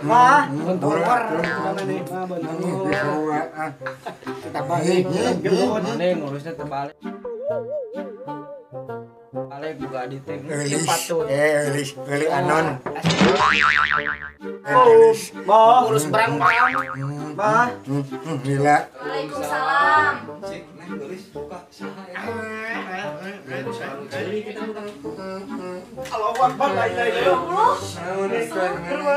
Mah, bentor. Mana ngurusnya terbalik. Balik buka di teh. Patut. Eulis, eulis anon. Bah, ngurus barang Bah. Gila. Waalaikumsalam. Cik, neng geulis buka saha ya. Allahu Akbar, la ilaha illallah.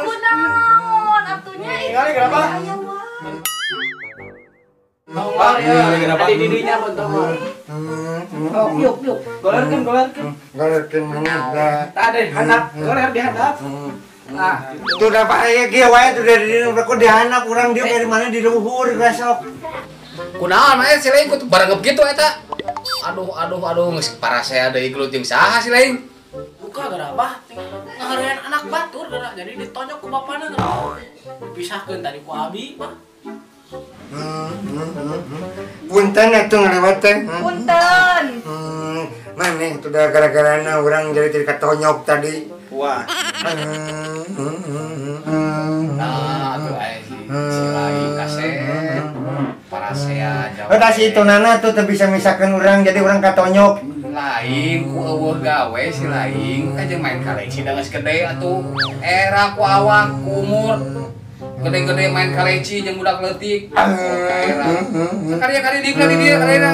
Kunaon atunya itu. Ningali kenapa? Tadi didinya bentor. Oh, yuk yuk. Golerkeun, golerkeun. Golerkeun mana? Tadi handap, goler di handap. Ah, tuh dapat aya kieu wae tuh dari dieu ku dihandap urang dieu dari mana di luhur besok. Kunaon aya si lain ku barengep kitu eta. Aduh aduh aduh geus parasea deui gelut jeung saha si lain. Buka gara abah ngaharean anak batur gara jadi ditonyok ku bapana gara. Dipisahkeun tadi ku abi mah. Punten atuh ngalewat teh. Punten. Maneh tuh dah gara-garana urang jadi jadi katonyok tadi. Wah. Nah, atuh aya si lain kasep. Parasea jauh. Oh, si itu nana tuh teu bisa misakeun urang jadi urang katonyok. Lain ku eueuh gawe si lain ka jeung main kaleci da geus gede atuh. Era ku awak ku umur gede-gede main kaleci jeung budak leutik. Era. Sakali-kali di dieu kali dia.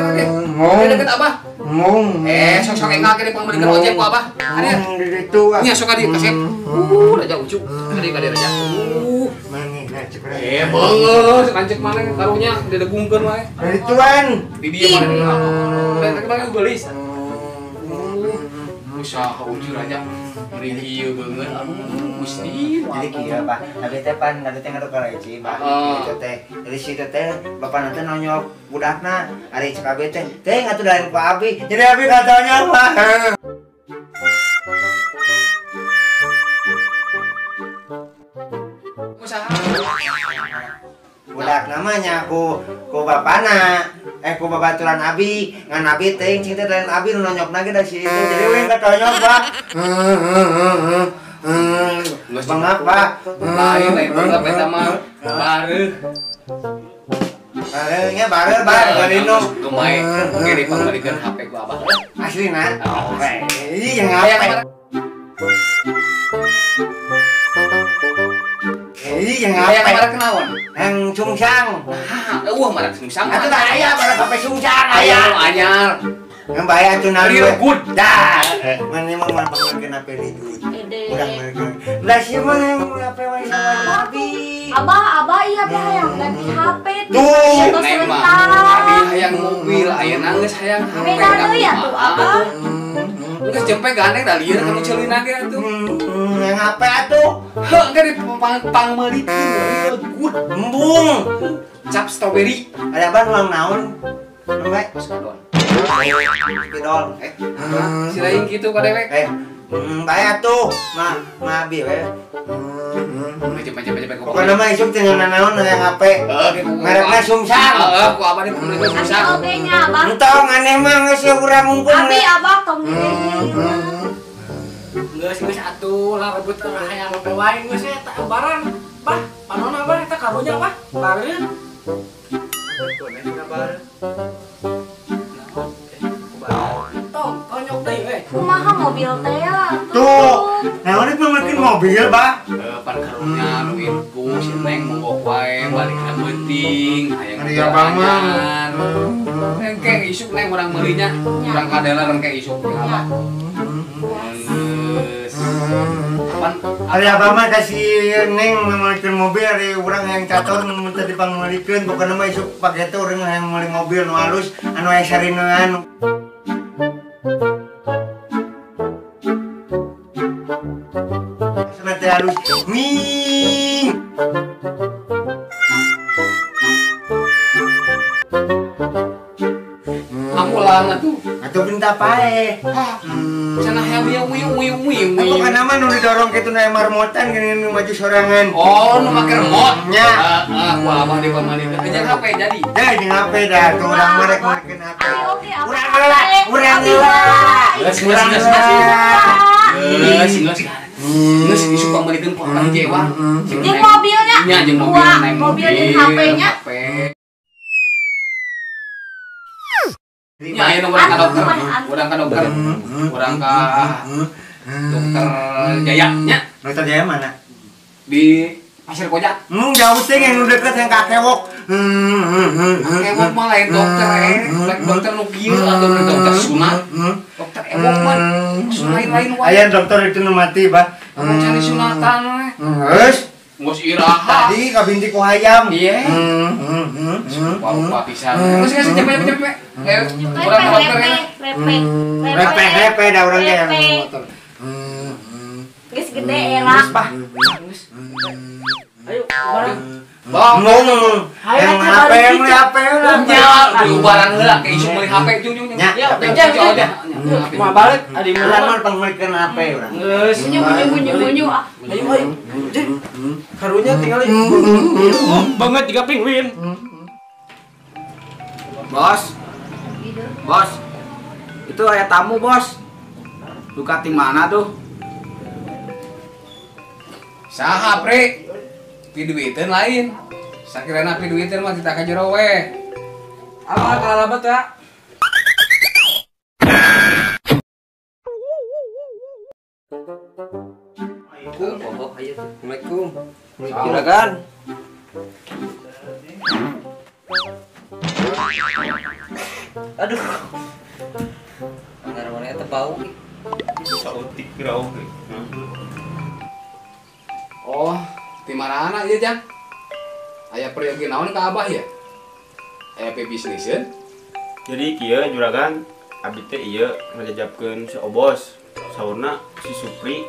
Deket abah. Mung. Sok-sok enggal ke dipangmeulikeun ojek ku abah. Kadieu. Di ditu. Nya sok ka dieu kasep. Raja ucu. Kadieu ka dieu raja. Maneh cek beungeut lanceuk maneh karunya didegungkeun wae. Dari tuan. Di dieu maneh. Teh maneh geulis. Usaha ucu raja beri kieu beungeut aduh Gusti. Jadi kieu Pak, abi teh pan ngadu teh ngadu kaleci Pak. Itu teh. Jadi si itu teh bapana teh nonyok budakna, ari cek abi teh, teh ngatu dari ku abi. Jadi abi katonyok Pak. Usaha. Budak namanya ku bapana. Ku babaturan abi, ngan abi teh cing teh lain abi nu nonyokna ge da si itu. Jadi we katonyok Pak. Bangap Pak. Lain lain bangap eta mah bareuh. Bareuhnya bareuh bareuh gadino. Gemae oke dipangmeulikeun HP ku abah. Aslina. Ih, yang HP. Ih, yang Hayang HP. marak kenaon? Yang sungsang. Nah, eueuh marak sungsang. Atuh tah aya marak HP sungsang aya. Anyar. Yang bahaya tuh nari. Real good. Dah. Mana emang malah panggilkeun HP good. Udah mereka. Lah sih mah yang HP wae sama abi. Abah, abah iya abah hayang ganti HP tuh. Neng mah tadi hayang mobil, ayeuna geus hayang HP. Beda deui atuh abah. Geus jempe gandeng da lieur ka nu ceulinan ge atuh. Yang HP atuh. Heuh, engke dipangmeulikeun real good. Embung. Cap strawberry. Ada abah ulang naon? Nembe Spidol. Spidol. Si lain kitu ka dewek. Bae atuh. Ma ma abi we. Jempe-jempe pokokna mah isuk teh nanaon hayang HP. Merekna sungsang. Heeh, ku abah dipangmeulikeun sungsang. Oge nya abah. Entong aneh mah geus urang unggul. Abi abah tong di Geus geus atuh lah rebut hayang HP wae geus eta barang. Bah, panona bah eta karunya bah. Bareuh. Tong, tonyok deui we. Kumaha mobil teh ya? Tuh, naon rek meulikeun mobil, Bah? Pan karunya nu ku si Neng mogok wae balikna beuting, hayang Ari abah mah. Engke isuk Neng urang meulinya, urang ka dealer engke isuk jeung abah. Geus. Pan Ari abah mah kasih Neng meulikeun mobil ari urang hayang catur mun teu dipangmeulikeun pokona mah isuk pake teh urang hayang meuli mobil nu halus anu aya sarinean. Teh halus. Ming. Amulang atuh. Atuh minta pae. Cenah hayang wieu wieu wieu wieu. Aku kan nama nu didorong kitu na marmotan geuning nu maju sorangan. Oh, nu make remote. Nya. Heeh, ku abah dipangmeulikeun. Jeung HP jadi. Dah jeung HP dah tuh urang mah rek meulikeun HP. Oke, Urang heula, urang heula. Geus geus Urang geus heula. geus geus. Geus isuk pangmeulikeun ku abah hiji ewang. Jeung mobilnya. Nya jeung mobil naik mobil jeung HP-nya. Nya aya nu urang ka dokter. Urang ka dokter. Urang ka Dokter Jaya nya. Dokter Jaya mana? Di Pasir Koja. Jauh sih yang deket yang kakewok. Kakewok mah lain dokter dokter nu kieu atau dokter sunat. Dokter ewok mah lain-lain wae. Aya dokter itu nu mati, Bah. Cari sunatan we. Geus. Geus iraha. Tadi kabinti ku hayam. Iya. Rupa-rupa pisan. Geus geus cepet-cepet. Ayo, urang ka dokter ya. Repe da urang teh yang motor. Geus gede era. Geus, Bah. Geus. Ayo, barang. Bang, ngomong. Yang HP, beli HP lah. Nya, diubaran heula ke isu meuli HP jung jung. Nya, ya. Mau balik adi urang mah pangmeulikeun HP urang. Geus, munyu ah. Ayo, ayo. Jeng. Karunya tinggal banget tiga penguin. Bos. Bos. Itu aya tamu, Bos. Duka ti mana tuh? Saha, Pre? Piduiteun lain. Sakirana piduiteun mah tita ka jero we. Apa kalalabat ya? Assalamualaikum. Assalamualaikum. Juragan. Aduh. Anggar mana eta bau. Sautik grau. Oh, di mana ieu, Jang? Aya peryogi naon ka Abah ya? Aya pebisniseun? Jadi kieu juragan, abdi teh ieu ngajajabkeun si Obos, saurna si Supri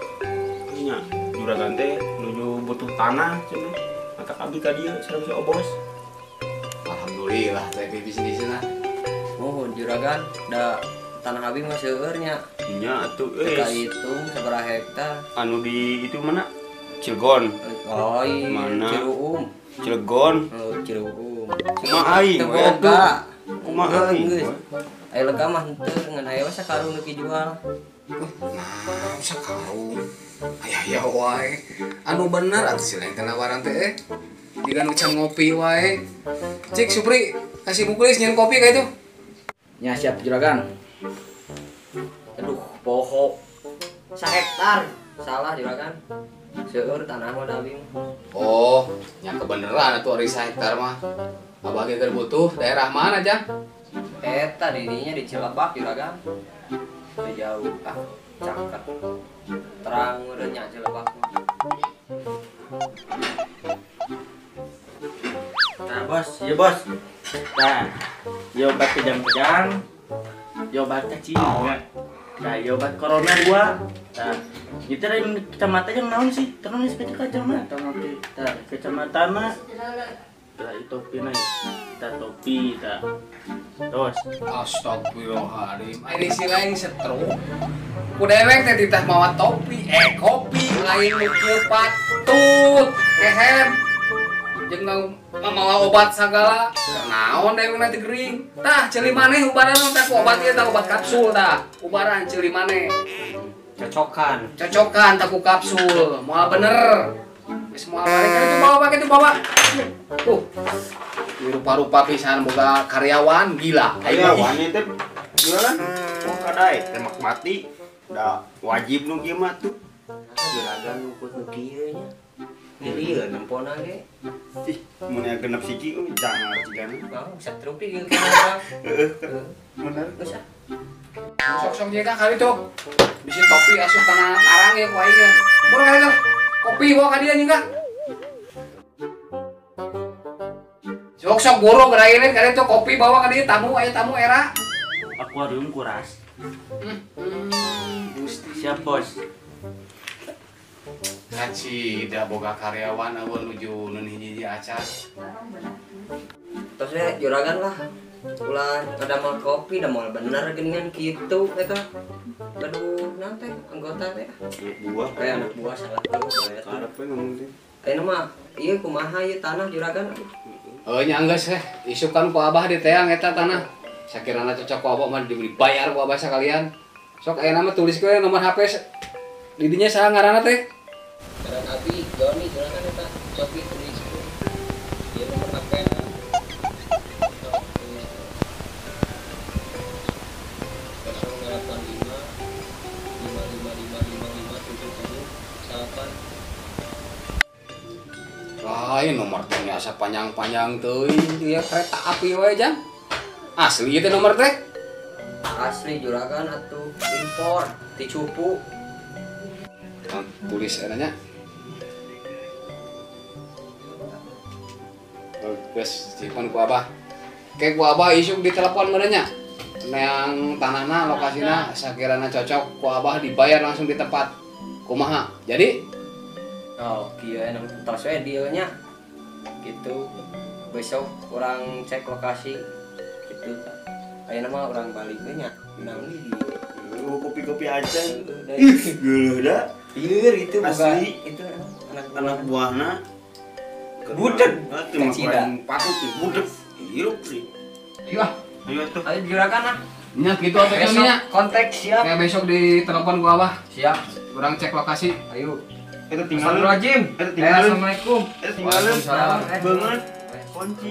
nya juragan teh nuju butuh tanah cenah. Matak abdi ka dieu sareng si Obos. Alhamdulillah teh pebisniseun ah. Oh, juragan, da tanah abi mah seueur nya. Nya atuh euy. Kahitung sabaraha hektar. Anu di itu mana? Cilegon. Oh, iya. Mana? Ciruum. Cilegon. Oh, Ciruum. Kumaha aing? Teu boga. Kumaha aing? Aya lega mah henteu ngan aya we sakarung nu dijual. Nah, sakarung. Aya wae. Anu bener atuh si lain teh nawaran teh. Jiga nu can ngopi wae. Cik Supri, kasih buklis nyeun kopi ka itu. Nya siap juragan. Aduh, poho. Sahektar. Salah juragan. Seueur tanah mah da abi. Oh, nya kebeneran atuh ari sahektar mah. Abah ge keur butuh daerah mana, Jang? Eta didinya di Cilebak juragan. Teu jauh ah, cakep. Terang meureun nya Cilebak mah. Nah, Bos, ya Bos. Nah, ya obat kejang-kejang, ya obat cacing, ya. Nah, ya obat corona gua. Nah, itu dari kecamatan yang naon sih? Terus ke kecamatan oke. Nah, kecamatan mah. Nah, itu topi naik. Kita topi, kita. Terus. Astagfirullahaladzim. Ini si lain stroke. Ku dewek teh titah mawa topi, kopi lain nu kieu patut. Kehem. Jeung mawa obat sagala. Naon dewek nanti gering. Tah, ceuli maneh ubaran teh ku obat ieu tah obat kapsul tah. Ubaran ceuli maneh. Cocokan. Cocokan tah ku kapsul. Moal bener. Geus moal balik kan itu bawa pakai itu bawa. Tuh. Rupa-rupa pisan boga karyawan gila. Karyawan teh jualan mau kadai tembak mati. Da wajib nu kieu mah tuh. Juragan luput nu kieu nya. Ngilieun nempona ge. Ih, mun aya genep siki jangan cigana. Bang, stroke di kieu. Heeh. Bener. Geus ah. Sok-sok jeung ka kali tuh. Bisi topi asup kana arang ya ku aing. Buru kali tuh. Kopi bawa ka dieu nyingka. Sok-sok buru berakhir kali tuh kopi bawa ka dieu tamu aya tamu era. Akuarium kuras. Gusti siap, Bos. Ngaci da boga karyawan eueuh nuju nun hiji-hiji acan. Tos we juragan lah. Ulah ada mal kopi, da moal bener geuningan kitu eta. Aduh, naon teh anggota teh? Anak buah. Kayak anak buah salah tuh. Karep we ngomong teh. Ayeuna mah ieu kumaha ieu tanah juragan? Heuh nya geus heh, isukan ku abah di teang eta tanah. Sakirana cocok ku abah mah diberi bayar ku abah sakalian. Sok ayeuna mah tulis we nomor HP. Didinya saha ngaranna teh? Ngaran abi Joni juragan eta copi tulis. Ieu nomor HP. Tulis. 085 555 5577 9. Lain nomor teh asa panjang-panjang teuing ieu kereta api we jang. Asli ieu teh nomor teh? Asli juragan atuh impor ti Cupu. Tulis enanya. Geus simpan ku abah. Ke ku abah isuk ditelepon meureun nya. Neang tanahna lokasina sakirana cocok ku abah dibayar langsung di tempat. Kumaha? Jadi oh, kieu enak tos we dieu nya. Gitu. Besok urang cek lokasi gitu tah. Ayeuna mah urang balik we nya. Naon di kopi-kopi aja. Ih, geuleuh da. Lieur itu boga itu anak buahna budeg kacida patut budeg hirup sih. Ayo ah. Ayo tuh. Ayo juragan ah. Nya kitu atuh nya. Kontak siap. Kayak besok di telepon gua abah. Siap. Urang cek lokasi. Ayo. Eta tinggal. Astagfirullahaladzim. Eta tinggal. Assalamualaikum. Eta tinggal. Waalaikumsalam. Banget. Kunci.